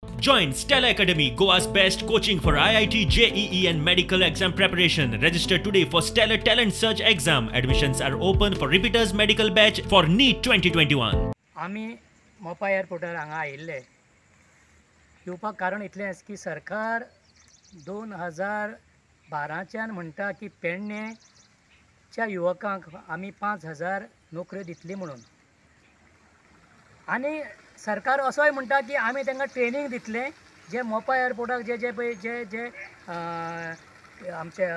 Join Stella Academy, Goa's best coaching for IIT, JEE and medical exam preparation. Register today for Stellar Talent Search exam. Admissions are open for repeaters medical batch for NEET 2021. आमी मोपा एअरपोर्टार हांगा आयिल्ले येवपाक कारण इतलेंच की सरकार 2012च्यान म्हणटा की पेडणेच्या युवकांक आमी 5000 नोकऱ्यो दितली म्हणून, आनी सरकार असोय म्हणटा की आमी तांकां ट्रेनींग दितले जे मोपा एअरपोर्टाक जे जे पळय जे जे आमचे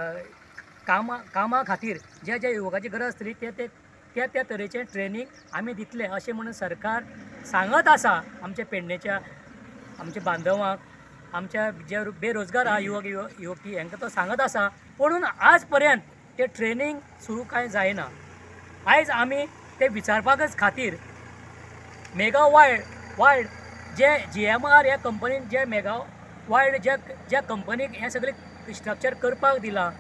कामा खातीर जे जे युवकाची गरज आसतली ते ते त्या त्या तरेचें ट्रेनींग आमी दितले अशें म्हणून सरकार सांगत आसा. आमच्या पेडणेच्या आमच्या बांधवांक, आमच्या जे बेरोजगार आहा युवक युवती हांकां तो सांगत आसा, पूण आज पर्यंत ते ट्रेनींग सुरू कांय जायना. आयज आमी ते विचारपाकच खातीर मेगा वायल्ड जे GMR ह्या कंपनीन जे मेगा वायल्ड ज्या ज्या कंपनीक हें सगळें स्ट्रक्चर करपाक दिलां,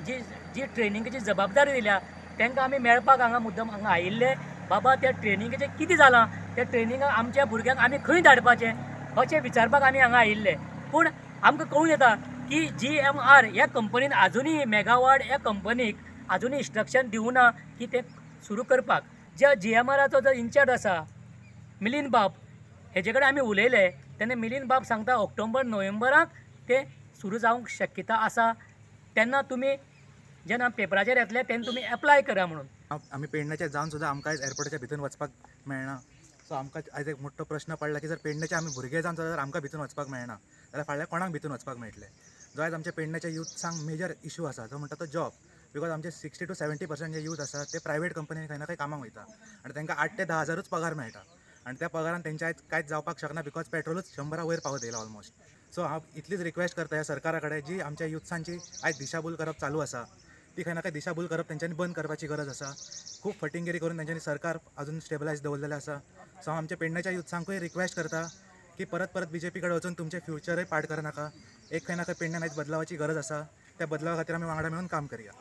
जी जी ट्रेनिंगेची जबाबदारी दिल्या तांकां आमी मेळपाक हांगा मुद्दम हांगा आयिल्ले. बाबा त्या ट्रेनिंगेचें कितें जालां, त्या ट्रेनिंगाक आमच्या भुरग्यांक आमी खंय धाडपाचें अशें विचारपाक आमी हांगा आयिल्ले. पूण आमकां कळून येता की GMR ह्या कंपनीन आजुनूय मेगावाड ह्या कंपनीक आजुनूय इन्स्ट्रक्शन दिवना की तें सुरू करपाक. ज्या GMRाचो जो इन्चार्ज आसा मिलिंद बाब हेजे कडेन आमी उलयले तेन्ना मिलिंद बाब सांगता ऑक्टोबर नोव्हेंबराक तें सुरू जावंक शक्यता आसा, तेन्ना तुमी जेन्ना पेपराचेर येतले तेन्ना तुमी एप्लाय करा म्हणून. आमी पेडण्याचे जावन सुद्दां आमकां आयज एअरपोर्टाच्या भितर वचपाक मेळना. सो आमकां आयज एक मोठो प्रश्न पडला की जर पेडण्याचे आमी भुरगे जावन सुद्दां जर आमकां भितर वचपाक मेळना जाल्यार फाल्यां कोणाक भितर वचपाक मेळटलें. जो आयज आमच्या पेडण्याच्या युथांक मेजर इशू आसा जो म्हणटा तो जॉब, because आमचे 60 to 70% जे यूथ आसा ते प्रायवेट कंपनीन खंय ना खंय कामाक वयता आनी तांकां 8 ते 10 हजारूच पगार मेळटा आनी त्या पगारान तेंच्या आयज कांयच जावपाक शकना because पेट्रोलूच 100 वयर पावत येयला ऑलमोस्ट. सो हांव इतलीच रिक्वेस्ट करता ह्या सरकारा कडेन जी आमच्या युथ्सांची आयज दिशाभूल करप चालू आसा ती खंय ना खंय दिशाभूल करप तेंच्यांनी बंद करपाची गरज आसा. खूब फटिंगिरी करून तेंच्यांनी सरकार अजून स्टेबलायज दवरलेलें आसा. सो हांव आमच्या पेडण्याच्या युथ्सांकूय रिक्वेस्ट करता की परत परत BJP कडेन वचून तुमचें फ्युचरय पाड करनाका. एक खंय ना खंय पेडण्यान आयज बदलावाची गरज आसा, त्या बदलावा खातीर आमी वांगडा मेळून काम करया.